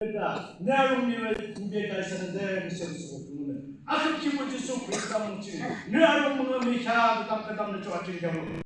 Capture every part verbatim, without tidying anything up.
Nü arung mibe, mibe ka isanü de, nü shem su pung nü. Akam kibo Jisu Khrista mung ching. Nü arung mung mi kya, tam ka tam nü chua ching kya mung.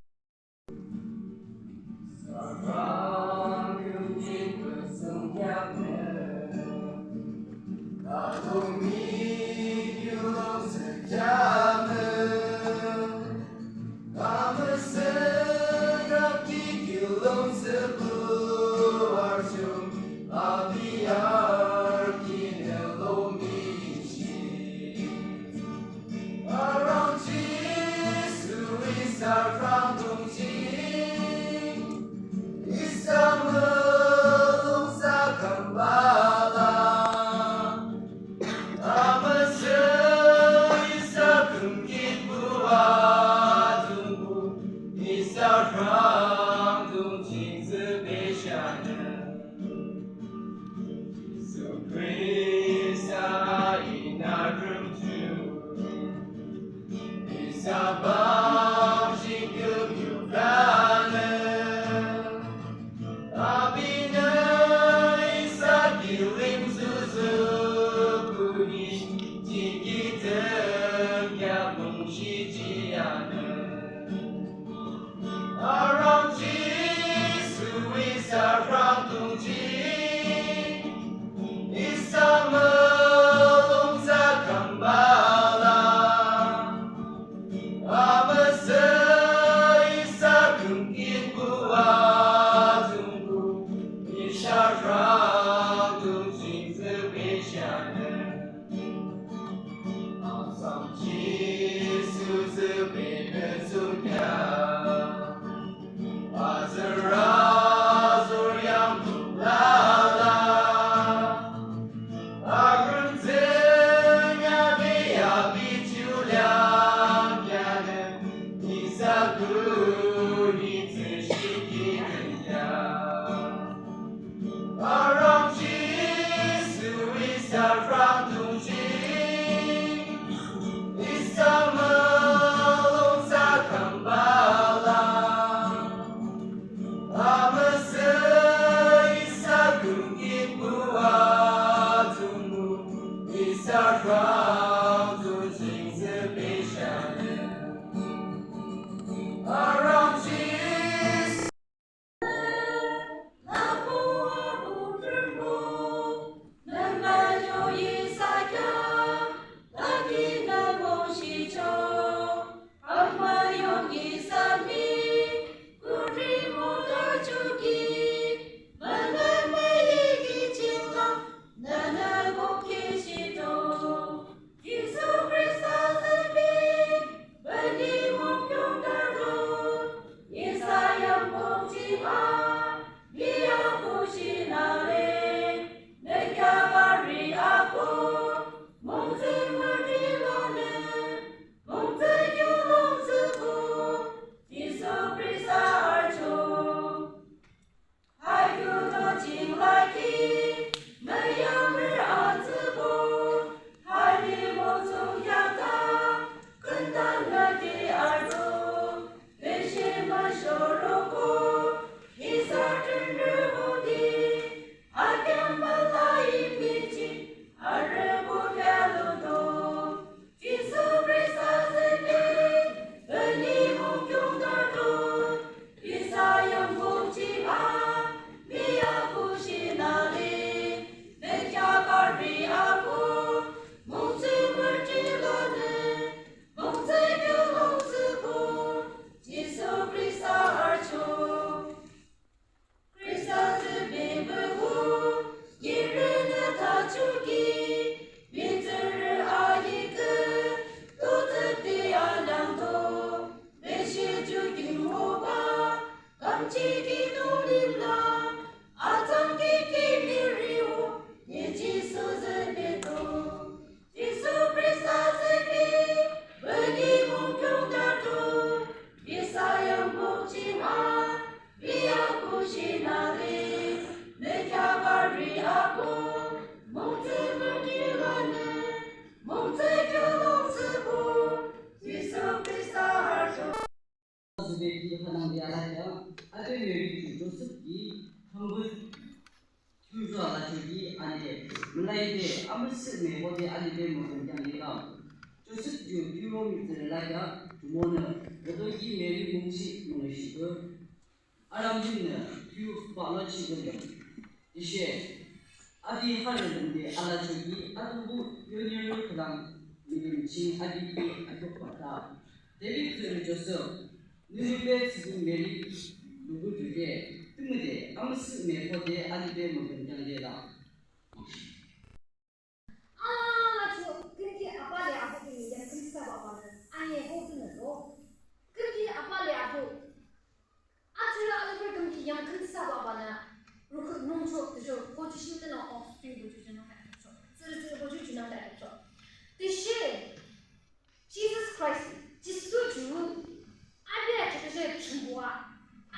Tuzü alachoki ane, mülaide amüsüh me hode alibe mükhüm kheangyela. Joseph ju Pharaoh mihtsürü lakheah, jumonü, kütoki Mary mungshi mungshihpü. Aramjingnü Pharaoh balochi gülüm. Tüshe, api harü lümde alachoki Atungpuh yonyurü khülang milim ching api ki atok bata. David tsürü Joseph, nünü be tsübu Mary lugu juje, tümüde amüsüh me hode alibe mükhüm kheangyela. Alala cho, küyimki apa le abuh küni yamkhün thsübah banü, ane ho tünü lo. Küyimki apa le abuh. Athrürü alala küyimki yamkhün thsübah banü, rukhüh nungcho, tüsho, kochi shimtena offspring bocho junangde acho. Tsürü tsürü bocho junangde acho. Tüshe, Jesus Christ, Jisu ju, api a kheaküshe Thrünpuh a,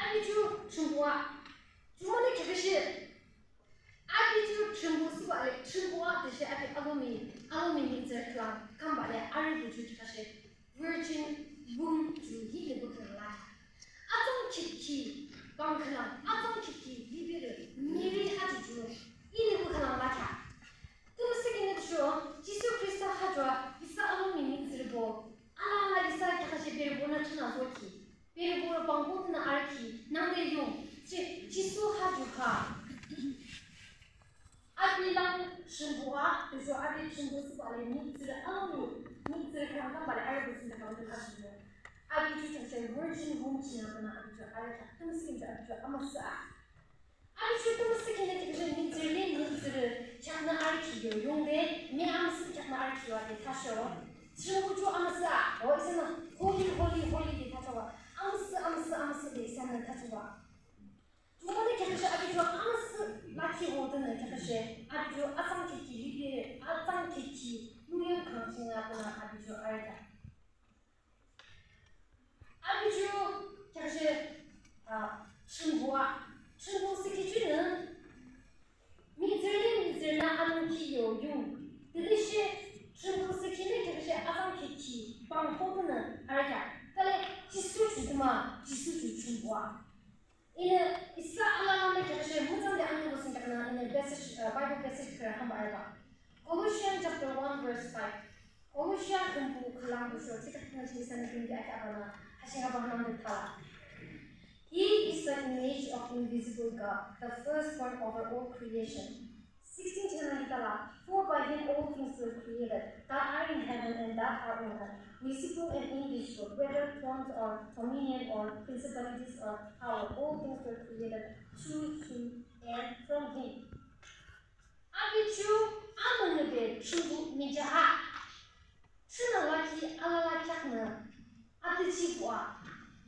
api ju Thrünpuh a, jumonü kheaküshe, api ju Thrünpuh thsübah le, Thrünpuh a tüshe api alomi, alomi mihtsürü khülang kambah le arübo ju kheaküshe, virgin womb ju hihni bukhülang la. Atsang khikhi, bang khülang, atsang khikhi, libere, Mary ha ju ju, hihni bukhülang la kheah. Tümüsüh kine tüsho, Jisu Khrista ha ju a, isa alomi mihtsürübo, alala isa kheaküshe berübo nü chuna zoki. Berübo bangko tünü arükhi, nangde yung, Je-, Jisu ha ju ha. Api lang Thrünpuh a, tüsho api Thrünpuh thsübah le mihtsürü alomi, mihtsürü khülang kambah le arübo thsüde kambah le arübo thsüde. Api ju changse virgin womb ching a banü api ju arükhi, tümüsüh kine api ju amüsüh a. Api ju tümüsüh kine kheaküshe mihtsürü le mihtsürü kheaknü arükhi yo yungde, me amüsüh kheaknü arükhi yo ade thasho. Thrünpuh ju amüsüh a, o isanü holy, holy, holy de thachoba. Amüsüh, amüsüh, amüsüh de isanü thachoba. Jumonü kheaküshe api ju amüsüh lakhi ho tünü kheaküshe, api ju atsang khikhi, libe, atsang khikhi, nuyang khang ching a banü api ju arükhi. Api ju kheaküshe, a, Thrünpuh a, Thrünpuh thsükhi junü, mihtsürü le mihtsürünü anungkhi yo yung. Tütüshe Thrünpuh thsükhi nü kheaküshe atsang khikhi, bangko tünü arükhi. Tale Jisu ju tümü, Jisu ju Thrünpuh a. Inü isa alalanü kheaküshe mütsan de anungbo thsungkheak nü inü passage, uh, Bible passage khürü kambah arübah. Colossians chapter one verse five. Colossians khümbuh khülang tüsho thsükheak nü ching isanü küyimki akheahbanü, ha ching a bahang de thala. He is the image of invisible God, the firstborn over all creation. Sixteen ching a nangde thala, for by him all things were created, that are in heaven and that are on earth, visible and invisible, whether thrones or dominion or principalities or power, all things were created through him and from him. Api ju amüngübe Thrünpuh mija a. Thrünalakhi alala kheaknü atüjihbuh a.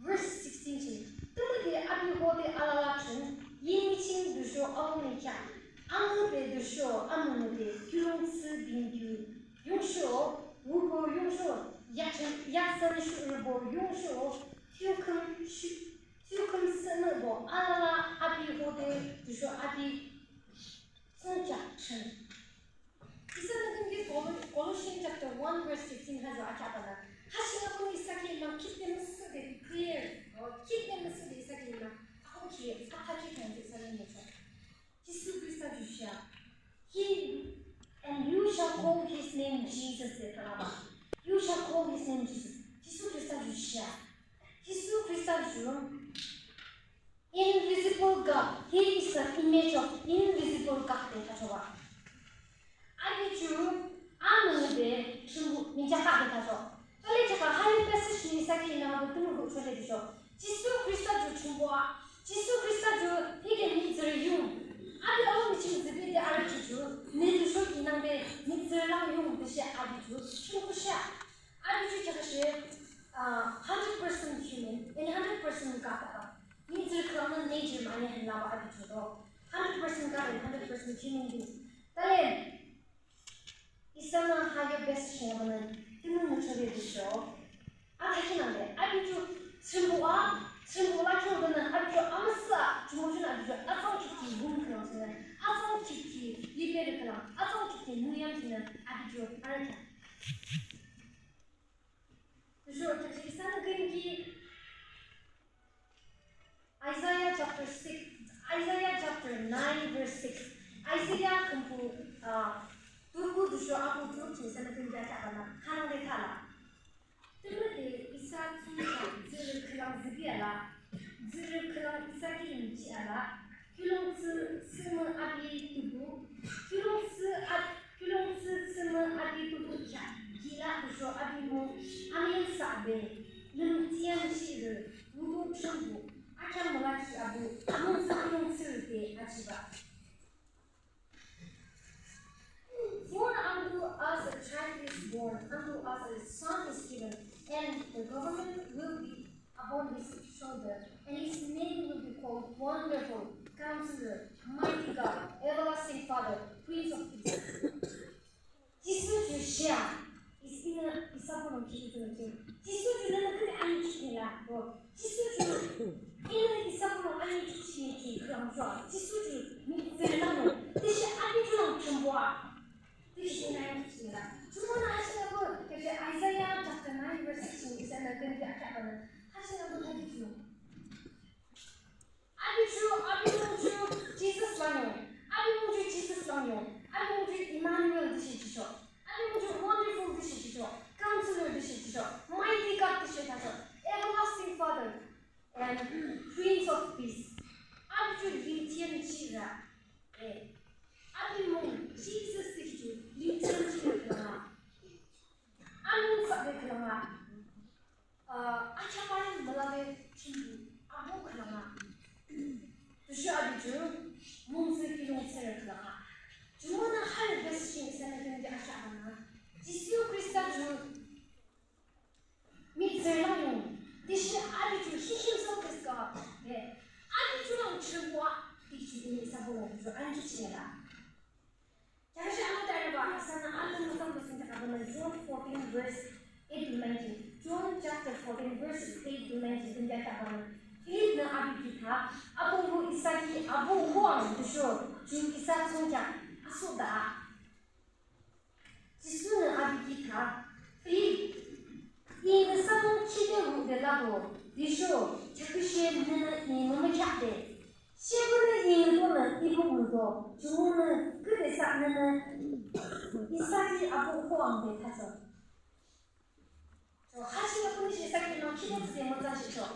Verse sixteen ching, tümüde api hode alala thrün, yinmi ching tüsho alomi kheak, angübe tüsho amüngübe, kiulongthsü binkiu, yungsho, wubo yungsho, yakzan, yakzan shuhrübo yungsho, thiukhüm shu, thiukhüm sünübo alala api hode tüsho api thsungkheak thrün. Isanü küyimki Col-, Colossians chapter one verse fifteen ha ju akheahbanü, ha ching a kung isa ki ma khide müsühde clear, o khide müsühde isa ki ma, ako ki, athakhi khyang ju isanü nyecho. Jisu Khrista ju shea. He, and you shall call his name Jesus de thalaba. You shall call his name Jesus. Jisu Khrista ju shea. Jisu Khrista ju Invisible God. He is the image of invisible God de thachoba. Api ju amüngübe Thrünpuh mija a de thacho. Tale jaka ha passage nü isa ki nangde tümüde chode tüsho, Jisu Khrista ju Thrünpuh a. Jisu Khrista ju hike mihtsürü yung. Api alomi ching zübede arü ki ju, nü tüsho ki nangde mihtsürü lang yung tüshe api ju Thrünpuh shea. Api ju kheaküshe, uh, hundred percent human and hundred percent God a. Mihtsürü khülangnü nature mahne hanlaba api ju do. Hundred percent God and hundred percent human being. Tale, isanü ha yo best shingabanü, tümü müchode tüsho. Athakhi nangde, api ju Thrünpuh a, Thrünpuh la kyobanü, api ju amüsa, jumonü api ju atsang khikhi womb khülang chingnü, atsang khikhi libe khülang, atsang khikhi nuyam chingnü, api ju arükhea. Tüsho, tüsho isanü küyimki Isaiah chapter six, Isaiah chapter nine verse six. Cho abuh thuruk ching isanü khün kheak kheak banü hanangde tha lah. Tümüde isa thsungkheak tsührü khülang zübea lah. Tsührü khülang isa kilim jihang lah. Kiulongthsü thsümü api tübuh. Kiulongthsü a- Kiulongthsü thsümü api tübuh kheak ki lah tüsho api mung amüyinsahbe lümthsüyam shirü, wudu Thrünpuh, akheam mülakhi abuh, mungtsü kiulongthsürü de ajibah. For unto us a child is born, unto us a son is given, and the government will be upon his shoulder, and his name will be called Wonderful, Counselor, Mighty God, Everlasting Father, Prince of Peace. Jisu ju shea, is inü isa bolung ki itu ju. Jisu ju nünü kü ani ki la, bro. Jisu ju inü isa bolung ani ki ki ki kang ju. Jisu ju mihtsürü lang. Tüshe ani ju lang chumbo a. Tüshe inü ani ki la. Chumbo nü hashi nü bu, kese Isaiah chapter nine verse six nü isa nü kün ki akya ba nü. Hashi nü bu hadi ju. Api ju, api mung ju Jesus lang yo. Api mung ju Jesus lang yo. Api mung ju Emmanuel tüshe jihchoh. Api mung ju Wonderful tüshe jihchoh. Counselor tüshe jihchoh. Mighty God tüshe jihchoh. Everlasting Father and Prince of Peace. Api ju limthsüyam shirü. Eh. Api mung Jesus tüshe ju limthsüyam shirü khülang a. Amüyinsahbe khülang a. Uh, achapai mülabe Thrünpuh abuh khülang a. Tüsho api ju mungtsü kiulongthsürü khülang a. Jumonü harvest ching isanü künde asha ana. Jisu Khrista ju mihtsürü lang yo. Tüshe api ju he himself is God. Eh. Api ju lang chumbo a. Tüshe inü isa bolung ju ani ki ching la. Kheaküshe anü tari ba, isanü alung mütsan mütsan thaka banü John fourteen verse eight to nineteen. John chapter fourteen verses eight to nineteen. Tümü thaka banü. Philip nü api ki tha, Abüdongbo, isa ki abuh hoang tüsho ju isa thsungkheak asoda. Jisunü api ki tha, Philip, I nüsa mung khide rude lado, tüsho kheaküshe nünü I mümükheahde. Shepünü I ngüdonü I buh ngüdo, jumonü küde sa nünü isa ki abuh hoang de thachoh. So, hashi nü pünüshe isa ki nü khide thsüde mütsan shichoh.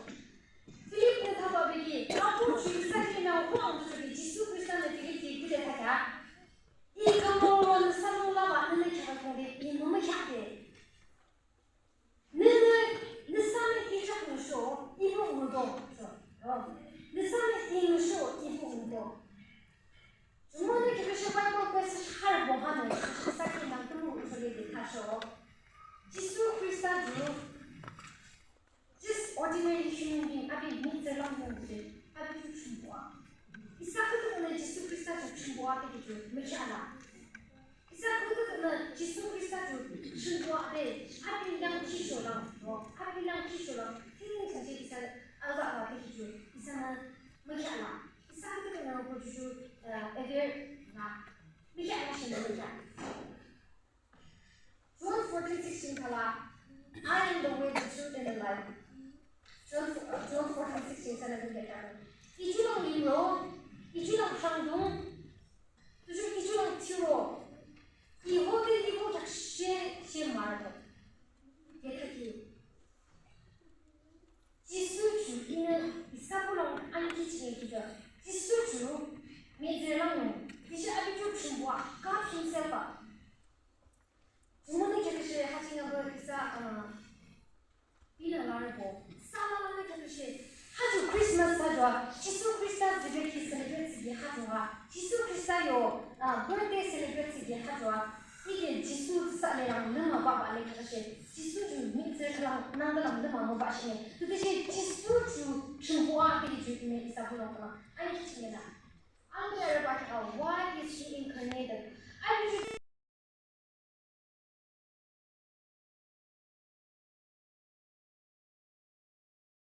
Philip nü thaba beki, abuh ju isa ki nü hoang de thachoh ki Jisu Khrista nü Philip ki küde thakheah. I kamolo nüsa mung laba nünü kheaküshe de, I mümükheahde. Nünü, nüsanü I kheak ngüsho, I buh ngüdo. So, oh. Nüsanü I ngüsho, I buh ngüdo. Jumonü kheaküshe Bible passage harbo hanü, isa ki nü tümü ngüsho le de thachoh. Jisu Khrista ju, just ordinary human being, api mihtsürü lang yo de, api ju chumbo a. Isa küdükhühnü Jisu Khrista ju chumbo a de ki ju mükheahla. Isa küdükhühnü Jisu Khrista ju chumbo a de, api lang kisho lang, o, api lang kisho lang, feeling thsüde isa alala de ki ju, isanü mükheahla. Isa küdükhühnü ko ju ju, eh, aware la. Mükheahla shi mükheah. John fourteen sixteen thala, "I am the way, the truth, and the life." John, John fourteen sixteen sana dun kya kya. I ju lang limro, i ju lang hangdung, tüsho i ju lang thiro. I hode i bo kya she she maro. Ye thaki. Jisu ju inü isa bolung ani ki ching ki ju. Jisu ju mihtsürü lang yo. Tüshe api ju chumbo a, God himself a. Jumonü kheaküshe ha ching a bo isa, uh, binü larübo. Isa lalanü kheaküshe. Ha ju Christmas ha ju a, Jisu Khrista zübeki celebrate thsüki ha ju a. Jisu Khrista yo, uh, birthday celebrate thsüki ha ju a. Ike Jisu thsüsale lang lüma baba le kheaküshe. Jisu ju mihtsürü khülang nangde lang lüma mübah shine. Tütüshe Jisu ju chumbo a de ju inü isa bolung khülang ani ki ching